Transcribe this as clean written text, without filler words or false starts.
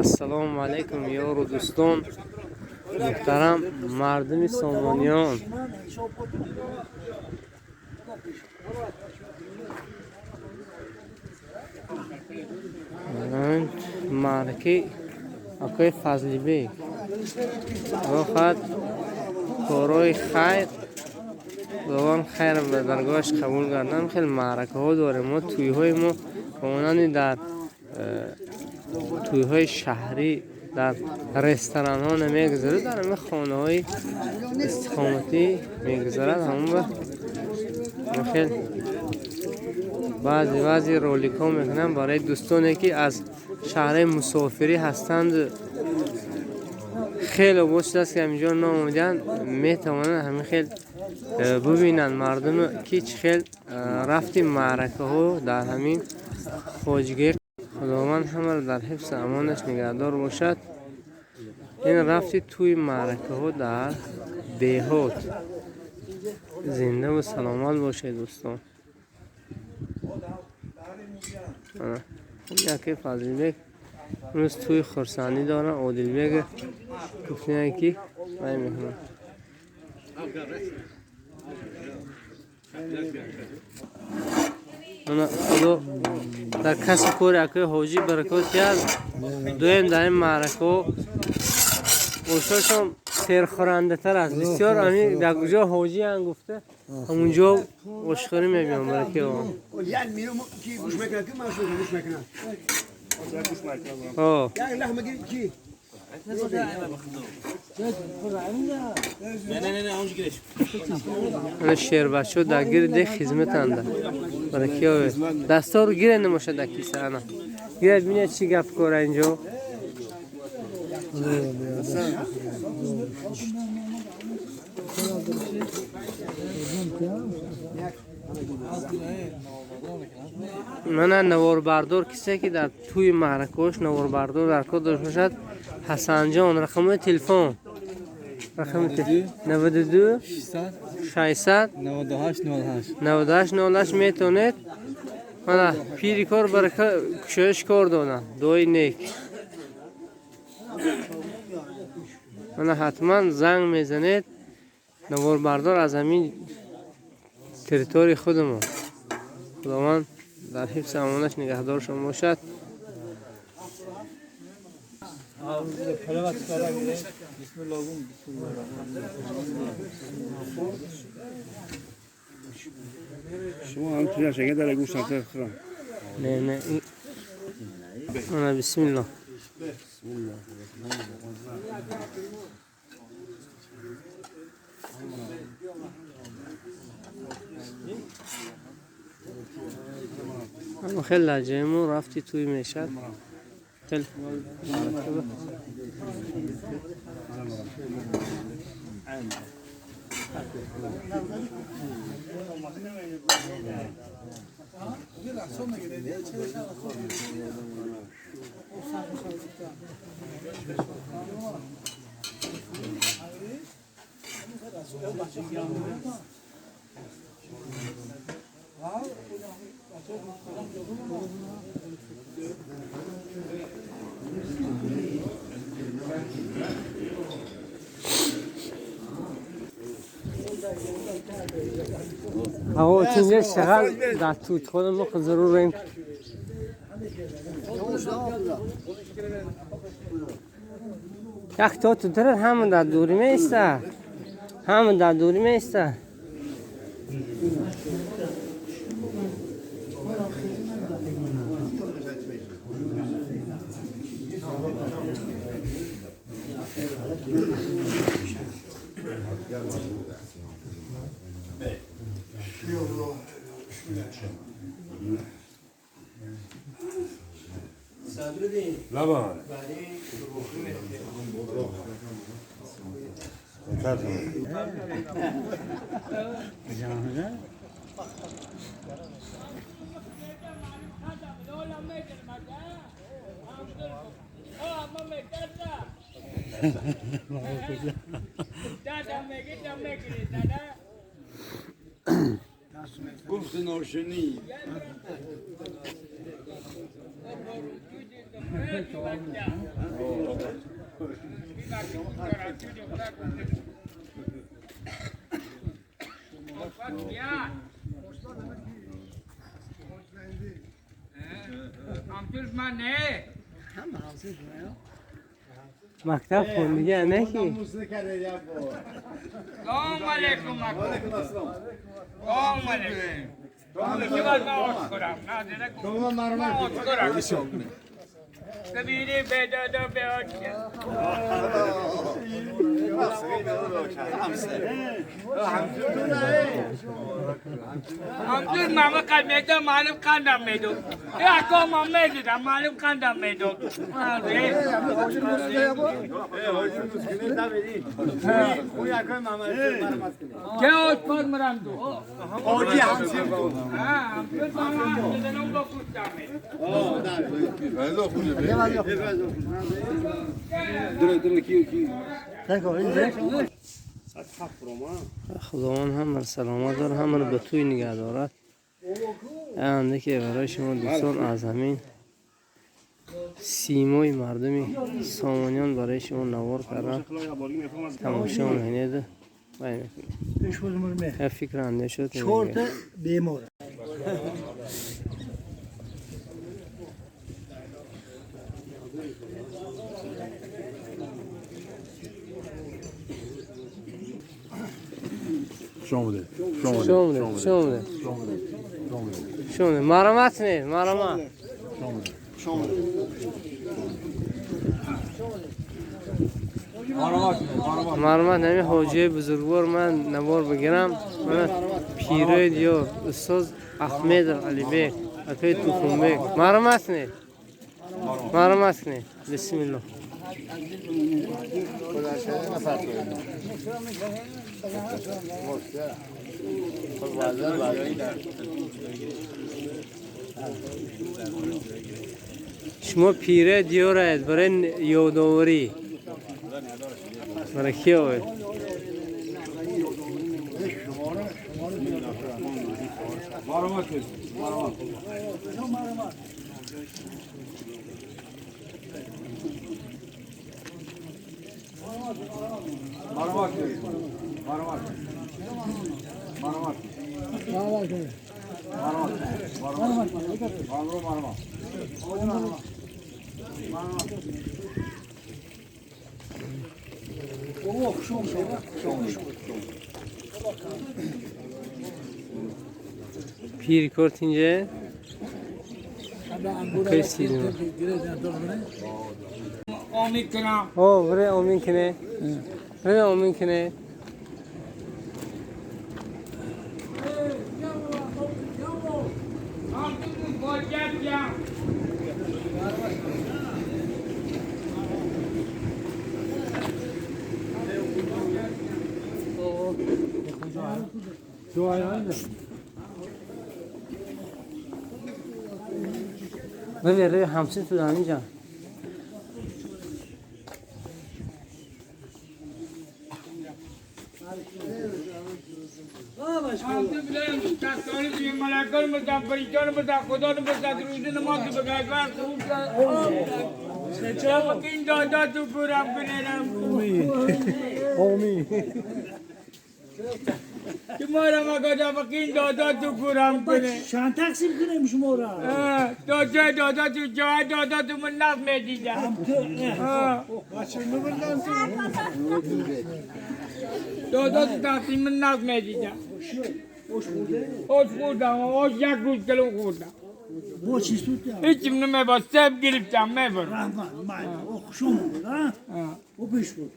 Ассалому алайкум, ёру дӯстон, муҳтарам мардуми Сомониён. Маъраки акои Фазлибек. Худо корҳои хайр, Худованд хайр ба даргоҳаш қабул гардад. Хеле маъракаҳо дорем мо, тӯйҳои мо ба монанди дар тӯйҳои шаҳрӣ дар ресторанҳо намегузарад, дар ҳамин хонаҳои истиқоматӣ мегузарад. Ҳамон ба хел баъзе баъзе роликҳо мекунам барои дӯстоне, ки аз шаҳрҳои мусофирӣ ҳастанд. Хеле обод шудааст, ки ҳаминҷо наомаданд, метавонанд ҳамин хел бубинанд мардум, ки чӣ хел рафти маъракаҳо дар ҳамин хоҷигӣ. Худованд ҳамаро дар ҳифзу амонаш нигаҳдор бошад. Ин рафти тӯи маъракаҳо дар деҳот. Зиндаву саломат бошед, дӯстон. Яке Фазлибек имрӯз тӯи хурсандӣ доранд. Одилбек гуфтанд, ки вай мекунанд. Худо дар касбу кори акои ҳоҷӣ баракот диҳад. Дуюм дар ин маъракаҳо ошошон серхӯрандатар аст. Бисёр ами дар куҷо ҳоҷиан гуфта, ҳамунҷо ошхӯрӣ мебиём бараки он. Шербачо дар гирди хизматанда. Бараки овед. Дастору гире намошад дар киса ана. Гиред, бинед чӣ гап кора инҷо. Мана наворбардор, кисе ки дар тӯи маъракаҳош наворбардор дар кор дошта бошад, Ҳасанҷон, рақамҳои телефон рақами 92 600 98 98 98 98 метавонед. Мана пири кор барака кушоиш кор донад, дуои нек. Мана ҳатман занг мезанед, наворбардор аз ҳамин территорияи худамон. Худованд дар ҳифзи амонаш нигаҳдоршон бошад. Шумо ҳам туяшага дар гӯш хӯрам. Не, не. Мана бисмиллоҳ. Ама хеле лаҳҷаи мо рафти тӯй мешад. Хеле ҳаво чунҷа шағал дар тут худам мо зарурем. Як то тутара ҳама дар дурӣ меиста. Ҳама дар дурӣ меиста. لبان گفت ناشنی. مکتب خوندگی نه کی؟ سلام علیکم. علیکم السلام. سلام علیکم. خداوند هم سلامت داره، هم به توی نگه دارد. انده که برای شما دوستان از همین سیمای مردمی سامانیان برای شما نوار کردم، تماشا می‌کنید. فکر اندیشه شد بیمار. شما مرمت نه مرمت. مرمت نمی حاجی بزرگوار من نوار بگیرم. من پیره دیار استاد احمد علی بیگ اکای توخون بیگ. مرمت نه مرمت نه. بسم الله. شما پیره دیارید برای یادآوری برای کی آید؟ پیر کرد اینجا کسی او بره امین کنه، بره امین کنه. ببین روی همسین تو دانی جان. چند تقسیم کنیم شما را؟ دادا دادا تو جای دادا تو من نفت میدیدم. دادا تو تقسیم من نفت میدیدم. آش خوردم، آش یک روز کلو خوردم. با چی سود؟ هیچیم نمیبا، سب گرفتم میبرم. رحمت، من او خوشم بود، ها؟ او پیش بود.